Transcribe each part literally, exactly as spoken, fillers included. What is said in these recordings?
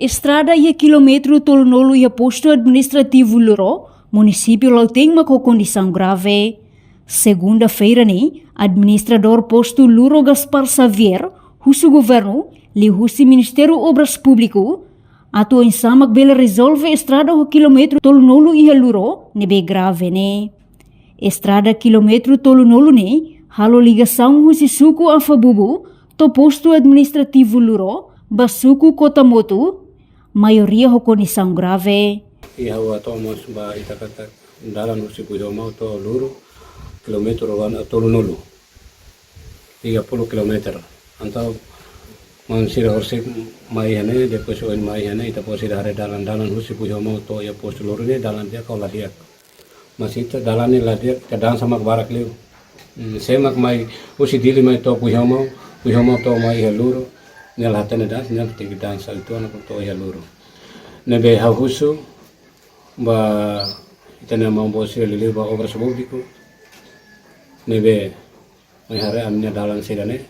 Estrada iha kilómetru tolunulu iha postu administrativu Luro, munisípiu Lautém mak ho kondisaun grave. Segunda-feira ne'e, administradór postu Luro Gaspar Xavier husu governu, liuhusi Ministériu Obras Públiku, atu oinsá mak bele rezolve estrada ho kilómetru tolunulu iha Luro ne'ebé grave ne'e. Estrada kilómetru tolunulu ne'e halo ligasaun husi suku Afabubu to'o postu administrativu Luro ba suku Kotamotu, maioria ho kondisaun grave. Iha ha'u atu mós ba ita katak dalan husi Puijomau to'o Luro, kilómetru ruanulu tolunulu, tiga puluh kilometer. Entaun maun sira horisehik mai iha ne'e, depois ohin mai iha ne'e, ita-boot sira haree dalan, dalan husi Puijomau to'o iha postu Luro ne'e dalan di'ak ka la di'ak. Mas ita dalan ne'e la di'ak, ita dansa mak barak liu. Hmm, sé mak mai husi Dili mai to'o Puijomau, Puijomau to'o mai iha Luro, nia la hatene dansa, nia tenke dansa uitoan to'o iha Luro. Ne'ebé ha'u husu ba ita-nia maun-boot sira, liuliu ba Obras Públiku, ne'ebé mai haree ami-nia dalan sira-ne'e.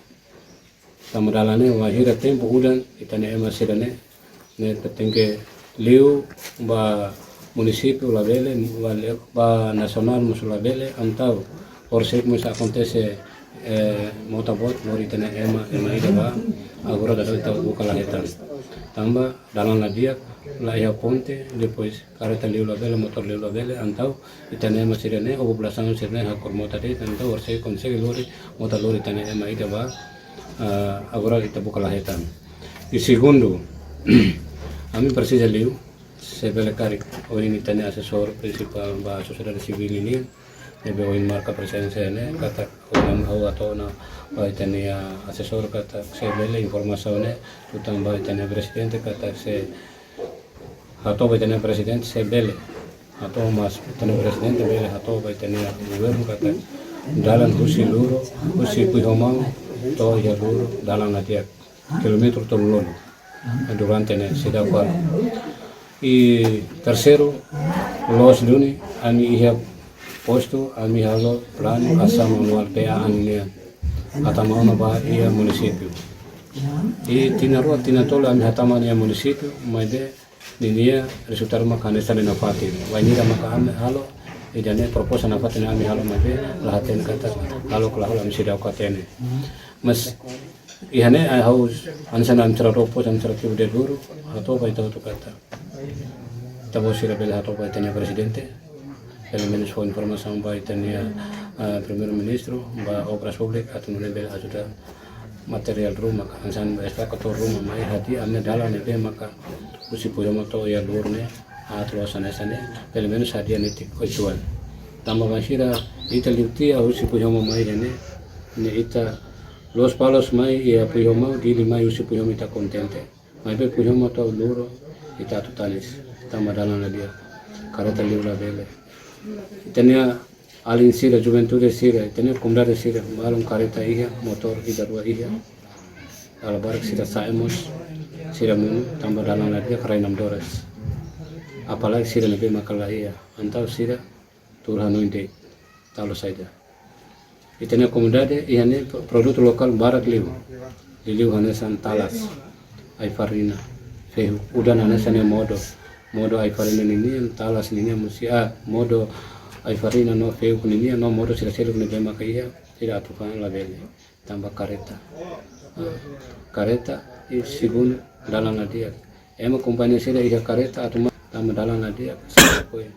Tanba dalan ne'e wainhira tempu udan, ita-nia ema sira-ne'e, ne'e ita tenke liu ba munisípiu labele, ba le-, ba nasionál mós labele, entaun horisehik mós akontese, eh, mota boot lori ita-nia ema, ema ida ba, agora daudaun ita buka la hetan. Tanba dalan la di'ak, la iha ponte, depois karreta liu labele, motór liu labele, entaun ita-nia ema sira-ne'e, ou populasaun sira-ne'e hakor mota de'it, entaun horisehik konsege lori, mota lori ita-nia ema ida ba, ah, agora ita buka la hetan. I segundu, ami presiza liu, se bele karik, ohin ita-nia asesór prinsipál ba sosiedade sivíl ninian, ne'ebé ohin marka prezensa ne'e, katak ohin ha'u hato'o ona ba ita-nia asesór katak se bele informasaun ne'e, tutan ba ita-nia prezidente katak se hato'o ba ita-nia prezidente se bele. Hato'o mós ita-nia prezidente bele hato'o ba ita-nia governu katak dalan husi Luro, husi Puijomau to'o iha Luro, dalan la di'ak. Kilómetru tolunulu. Durante ne'e seidauk halo. I terseiru, loos duni, ami iha postu, ami halo planu asaun manuál P A A nian. Hatama ona ba iha munisípiu. I tinan rua, tinan tolu ami hatama iha munisípiu, maibé ninia rezultadu maka hanesan ne'e nafatin. Wainhira maka ami halo, ida-ne'e proposta nafatin ami halo maibé, la hatene katak halo ka la halo ami seidauk hatene. Mas iha ne'e, ah, ha'u hanesan administradór postu administrativu de Luro, hato'o ba ita hotu katak ita-boot sira bele hato'o ba ita-nia prezidente, pelumenus fó informasaun ba ita-nia, ah, Primeiru-Ministru, ba Obras Públikas, atu nune'e bele ajuda materiál ruma, ka hanesan ba estakatór ruma, mai hadi'a ami-nia dalan ne'ebé maka husi Puijomau to'o iha Luro ne'e, aat loos hanesan ne'e, pelumenus hadi'a netik oituan. Tanba bainhira ita liu tiha husi Puijomau mai iha ne'e, ne'e ita loos ba loos mai iha Puijomau, Dili mai husi Puijomau ita kontente. Maibé Puijomau to'o Luro, ita atu tanis. Tanba dalan la di'ak. Karreta liu labele. Ita-nia alin sira, juventude sira, ita-nia komunidade sira, balun karreta iha, motór ida rua iha. Dala barak sira sa'e mós, sira monu, tanba dalan la di'ak, rai namdoras. Apalagi sira ne'ebé maka la iha. Entaun sira tuur hanoin de'it, talo saida. Ita-nia komunidade iha ne'e pro-, produtu lokál barak liu. Liuliu hanesan talas, ai-farina, fehuk, udan hanesan ne'e modo. Modo ai-farina ninian, talas ninian mós iha, ah, modo ai-farina no fehuk ninian, no modo sira seluk ne'ebé maka iha, sira atu fa'an labele. Tanba karreta. Ah, karreta, i segundu, dalan la di'ak. Ema kompañia sira iha karreta, atu ma-, tanba dalan la di'ak, sira apoiu.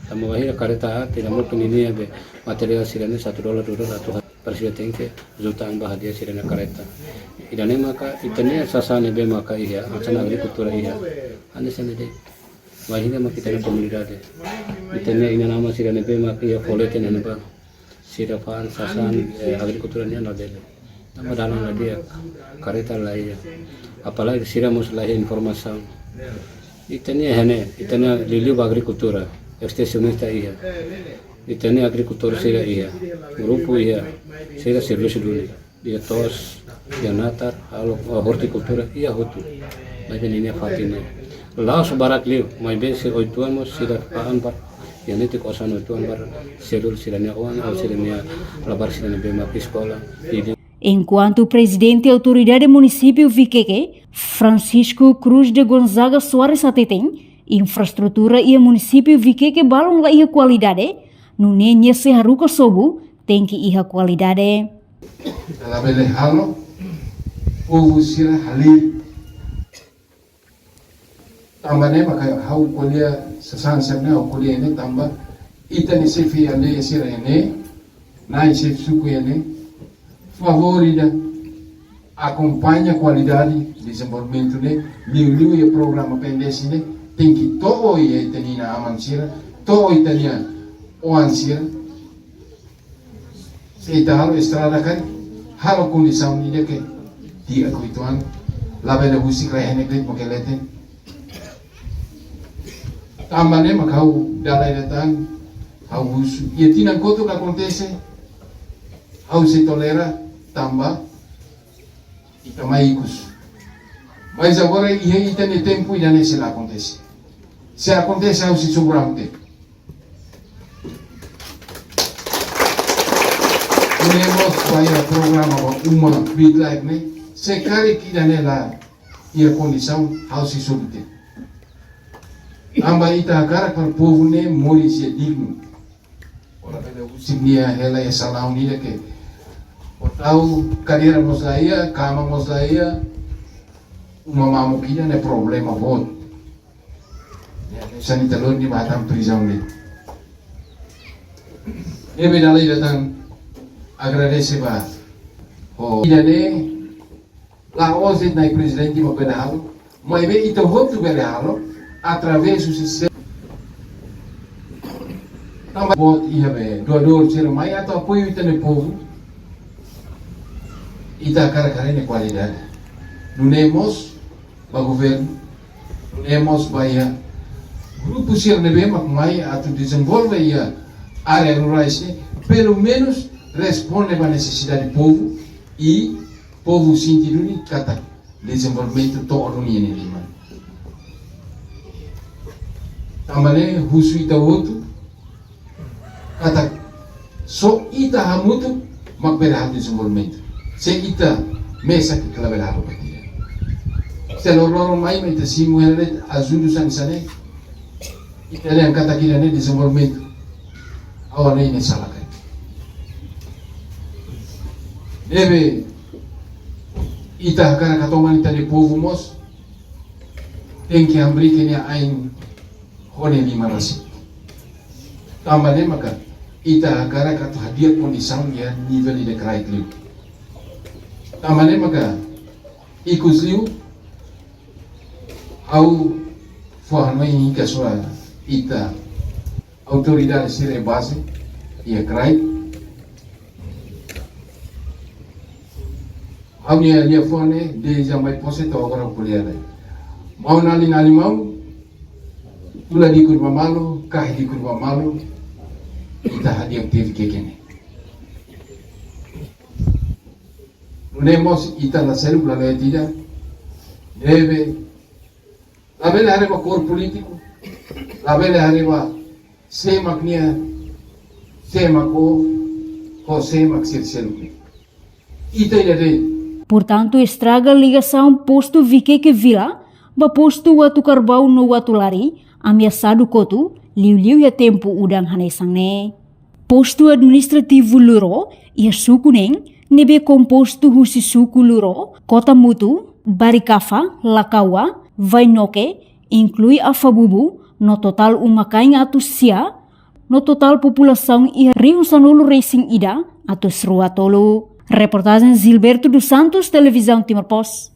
Tanba bainhira karreta aat, ida mungkin ninia be materiál sira-ne'e satu dolar, dua dolar, atu ha-, presiza tenke juta an ba hadi'a sira-nia karreta. Ida-ne'e maka, ita-nia sasán ne'ebé maka iha, hanesan agrikultura iha. Hanesan ne'e de'it. Bainhira maka ita-nia komunidade. Ita-nia inan-aman sira ne'ebé maka iha folete ne'ebá. Sira fa'an sasán, eh, agrikultura nian labele. Tanba dalan la di'ak, karreta la iha. Apalagi sira mós la iha informasaun. Ita-nia iha ne'e, ita-nia liuliu ba agrikultura, estensionista iha. Ita-nia agrikultór sira iha, grupu iha, sira servisu duni. Iha to'os, iha natar, halo, ah, ortikultura, iha hotu. Maibé ninia fatin ne'e. La'ós barak liu, maibé se oituan mós sira fa'an ba, iha netik osan oituan ba, seluk sira-nia oan, ou sira-nia labarik sira ne'ebé mak eskola, ida. Enkuantu Prezidente Autoridade Munisípiu Vikeke, Francisco Cruz de Gonzaga Soares hateten, infraestrutura iha munisípiu Viqueque balun la iha kualidade, nune'e nia sei haruka sobu, tenke iha kualidade. Labele halo, povu sira halerik. Tanba ne'e maka ha'u ko'alia sasán sira ne'e, ha'u ko'alia ne'e tanba ita-nia xefe aldeia sira ne'e, nai xefe suku ne'e, favór ida akompaña kualidade dezenvolvimentu ne'e, liuliu iha programa P N D S ne'e, tenke to'o iha ita-nia inan-aman sira, to'o ita-nia oan sira. Se ita halo estrada karik, halo kondisaun ida ke di'ak uitoan, labele husik rai-henek de'it mak leten. Tanba ne'e mak ha'u dala ida tan, ha'u husu. Iha tinan kotuk akontese, ha'u sei tolera, tanba ita mai ikus. Mas agora iha ita-nia tempu ida-ne'e sei la akontese. Se akontese, ha'u sei sobu rante. Nune'e mós ba iha programa ba uma Big Life ne'e, se karik ida-ne'e la iha kondisaun, ha'u sei sobu tiha. Tanba ita hakarak para povu ne'e moris iha dignu. Ora bele husik nia hela iha salaun ida ke, o tau kadeira mós la iha, kama mós la iha, uma mamuk ida-ne'e problema boot. Ya, hanesan ita lori nia ba hatán prizaun de'it. Ne'ebé dala ida tan agradese ba. Ho ida-ne'e, la'ós de'it Nai Prezidente mak bele halo, maibé ita hotu bele halo, através do sistema. Tanba boot iha be, doadór sira mai atu apoiu ita-nia povu, ita hakarak haree nia kualidade. Nune'e mós, ba governu, nune'e mós ba iha grupu sira ne'ebé mak mai atu dezenvolve iha área rurais ne'e, pelumenus responde ba nesesidade povu i povu sente duni katak dezenvolvimentu to'o duni iha nia liman. Tanba ne'e husu ita hotu, katak só ita hamutuk mak bele halo dezenvolvimentu. Se ita mesak, ita labele halo buat ida. Se loroloron mai, mai ita simu hela de'it ajuda hanesan ne'e, ita dehan katak ida-ne'e dezenvolvimentu. Ha'u hanoin ne'e sala karik. Ne'ebé ita hakarak hatoman ita-nia povu mós tenke hamriik nia ain ho nia liman rasik. Tanba ne'e maka ita hakarak atu hadi'a kondisaun iha nivel ida kraik liu. Tanba ne'e maka ikus liu ha'u fó hanoin hikas ba ita autoridade sira iha baze iha kraik. Ha'u-nia liafuan ne'e, dezde mai pose to'o agora ha'u ko'alia lai. Maun-alin animál, tula dikur ba malu, kahi dikur ba malu, ita hadi'a teve ke kene. Nune'e mós ita la seluk la lete ida, ne'ebé labele haree ba kór polítiku, labele haree ba sé mak nia, sé mak ó, ho sé mak sira seluk. Ita ida de'it. Portantu, estraga ligasaun postu Viqueque Vila ba postu Uatucarbau no Uatulari, ameasadu kotu, liuliu iha tempu udan hanesan ne'e. Postu administrativu Luro iha suku neen, ne'ebé kompostu husi suku Luro, Kota Mutu, Barikafa, Lakaua, Vainoke, inklui Afabubu, no totál uma-kain atus sia, no totál populasaun iha rihun sanulu-resin-ida atus rua tolu. Reportajen Gilberto dos Santos, Televizaun Timor Post.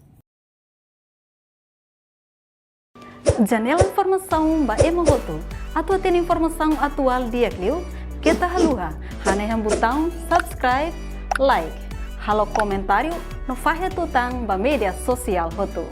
Janela informasaun ba ema hotu. Atu hatene informasaun atuál di'ak liu, keta haluha hanehan butaun subscribe, like, halo komentáriu no fahe tutan ba média sosiál hotu.